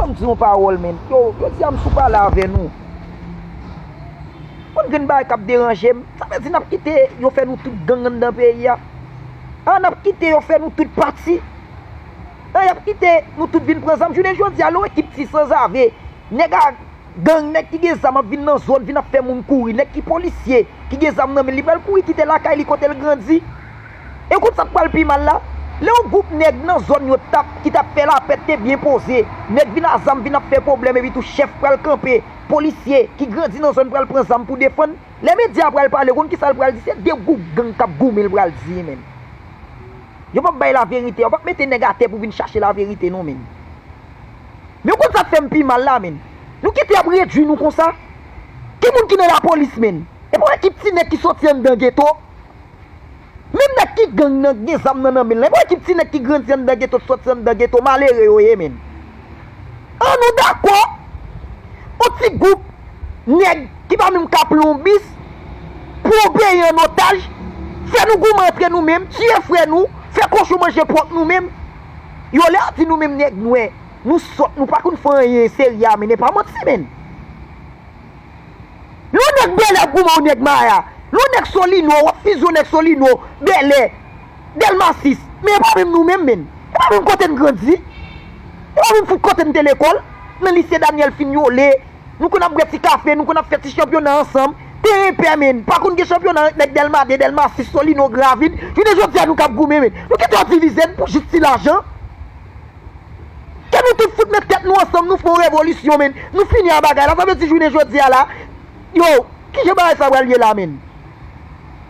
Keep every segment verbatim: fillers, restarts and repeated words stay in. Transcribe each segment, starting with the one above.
M di yon pawòl, men. Yo, jodi a m sou pale avè nou. Konn grenn bagay k ap deranje m. Sa vle di n ap kite yo fè nou tout gang anndan peyi a? An, n ap kite yo fè nou tout pati? An, y ap kite nou tout vin pran zam? Jounen jodi a, lè w ekip ti sanzave, nèg a gang, nèg ki gen zam ap vin nan zòn, vin ap fè moun kouri, nèg ki polisye, ki gen zam nan men l, li pral kouri kite lakay li kote l grandi. E w konn sa k pral pi mal la? Lè yon gwoup nèg nan zòn yo t ap, ki t ap fè lapè te byen poze, nèg vin a zam vin ap fè pwoblèm epi tou chèf pral kanpe, polisye ki grandi nan zòn pral pran zam pou defann. Lè medya a pral pale, w konn kisa l pral di? Se de gwoup gang k ap goumen l pral di, men. Yo p ap bay laverite, yo p ap mete nèg atè pou vin chache laverite non, men. Men w konn sa k fè m pi mal la, men? Nou kite y ap redui nou konsa? Ki moun ki nan lapolis, men? E pa yon ekip ti nèg ki soti anndan geto? Menm nèg ki gang nan, gen zam nan nan men l lan, e pa yon ekip ti nèg ki grandi anndan geto, soti anndan geto, malere yo ye, men. An, nou dakò? Yon ti gwoup nèg ki pa menm ka pran yon bis pou yo peye an otaj, fè nou goumen antre nou menm, tiye frè nou, fè kochon manje pwòp nou menm. Yo lè yo di nou menm nèg nwè, nou sòt, nou pa konn fè anyen seri a, men e pa manti, men. Lè yon nèg Bèlè ap goumen yon nèg Maya, lè yon nèg Solino, w ap fizye yon nèg Solino, Bèlè, Dèlma sis, men e pa menm nou menm, men. E pa menm kote n grandi. E pa menm fout kote n te lekòl. Nan lise Daniel Fignolé, nou konn ap bwè ti kafe, nou konn ap fè ti chanpyona ansanm. Teren pè, men. Pa konn gen chanpyona ant nèg Dèlma de, Dèlma sis, Solino, Gravin. Jounen jodi a, nou k ap goumen, men. Nou kite yo divize n pou jis ti lajan. Ke nou tout fout met tèt nou ansanm, nou fè yon revolisyon, men. Nou fini a bagay la. Sa vle di jounen jodi a la, yo, kijan bagay sa pral ye la, men?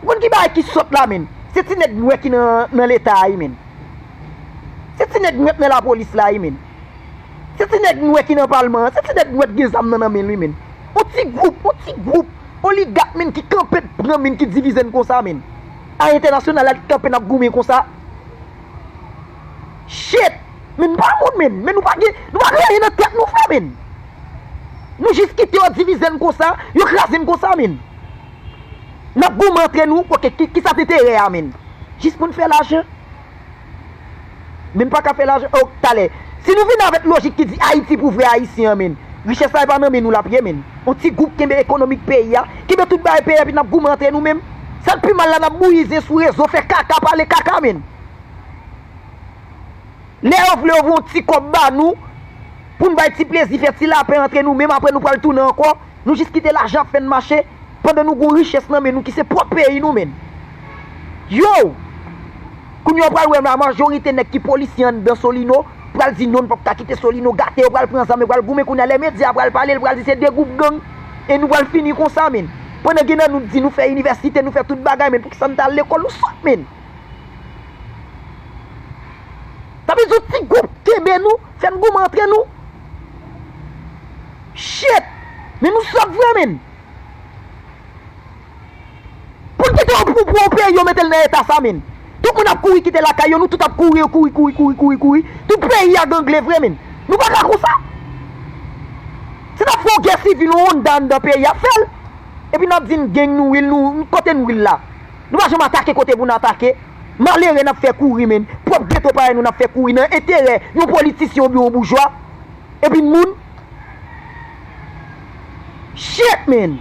Ou konn ki bagay ki sòt la, men? Se ti nèg nwè ki nan, nan Leta a, wi, men. Se ti nèg nwè k nan lapolis la, wi, men. Se ti nèg nwè ki nan palman an. Se ti nèg nwè k gen zam nan, nan men l, wi, men. Yon ti gwoup, yon ti gwoup oligak, men, ki kanpe pran, men, ki divize n konsa, men. A entènasyonal la, ki kanpe n ap goumen konsa. Shit! Men nou pa moun, men. Men nou pa gen, nou pa gen anyen nan tèt nou, frè, men. Nou jis kite yo divize n konsa, yo kraze n konsa, men. N ap goumen antre nou, oke, ki, kisa t enterè a, men? Jis pou n fè lajan? Men n pa ka fè lajan, o, talè. Si nou vin avèk lojik ki di Ayiti pou vrè Ayisyen an, men, richès la e pa nan men nou l ap ye, men. Yon ti gwoup kenbe ekonomik peyi a, kenbe tout bagay peyi a, epi n ap goumen antre nou menm. Sa k pi mal la, n ap bouyi zen sou rezo, fè kaka, pale kaka, men. Lè yo vle yo voye yon ti kòb ba nou, pou n bay ti plezi, fè ti lapè antre nou menm, apre nou pral tounen ankò. Nou jis kite lajan ap fè n mache, pandan nou gon richès nan men nou ki se pwòp peyi nou, men. Yo! Kounye a w pral wè la majorite nèg ki polisye anndan Solino pral di non, n p ap ka kite Solino gate, yo pral pran zam, yo pral goumen. Kounye a lè medya a pral pale, l pral di se de gwoup gang, e nou pral fini konsa, men. Pandan gen nan nou di nou fè inivèsite, nou fè tout bagay, men poukisa n t al lekòl, nou sòt, men. Sa vle di yon ti gwoup kenbe nou, fè n goumen antre nou. Shit! Men nou sòt vre, men. Pou n kite yon, pou, pou yon peyi yo mete l nan eta sa, men. Tout moun ap kouri kite lakay yo, nou tout ap kouri, kouri, kouri, kouri, kouri, kouri. Tout peyi a gangle vre, men. Nou pa ka konsa. Si n ap fè yon gè sivil, yon Honda anndan peyi a, fè l. Epi n ap di n gang nou, wi, nou, kote n, wi, la? Nou pa janm atake kote pou n atake. Malere n ap fè kouri, men. Pwòp geto parèy nou n ap fè kouri nan enterè yon politisyen oubyen yon boujwa. Epi n moun. Shit, men.